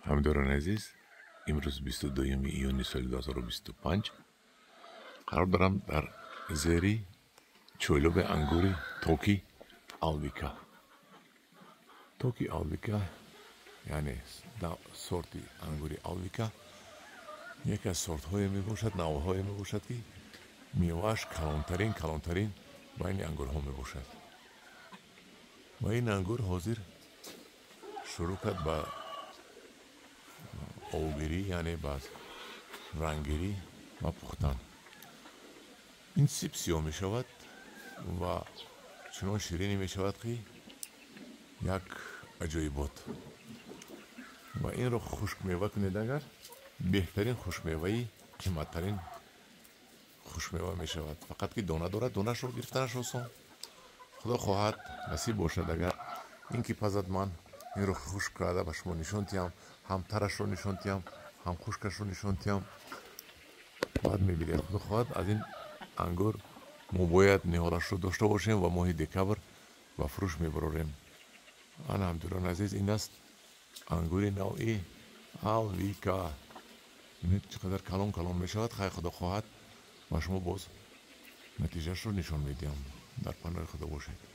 Ҳамдорони азиз, имрӯз 22 июни соли 2025 қарор дорам дар зери чойлоби ангури токи Алвика. Токи Алвика, яъне сорти ангури Алвика, яке аз сортҳое мебошад, навъҳое мебошад, ки мевааш калонтарин байни ангурҳо мебошад. Ва ин ангур ҳозир шурӯъ кард ба овгирӣ, яъне ба ранггирӣ ва пухтан. Ин сиб сиёҳ мешавад ва чунон ширинӣ мешавад, ки як аҷоибот. Ва инро хушкмева кунед, агар беҳтарин хушкмеваи, қиматтарин хушкмева мешавад. Фақат ки дона дорад, донашро гирифтанаш осон. Худо хоҳад, насиб бошад, агар ин ки пазад, ман инро хушк карда ба шумо нишон диҳам, ҳам тарашро нишон диҳам, ҳам хушкашро нишон диҳам. Баъд мебинед, худо хоҳад, аз ин ангур мо бояд ниҳолашро дошта бошем ва моҳи декабр ба фурӯш мебарорем. Ана, ҳамдирони азиз, ин аст ангури навъи Алвика. Бинед, чӣ қадар калон калон мешавад. Хай, худо хоҳад, ба шумо боз натиҷаашро нишон медиҳам. Дар паноҳи Худо бошед.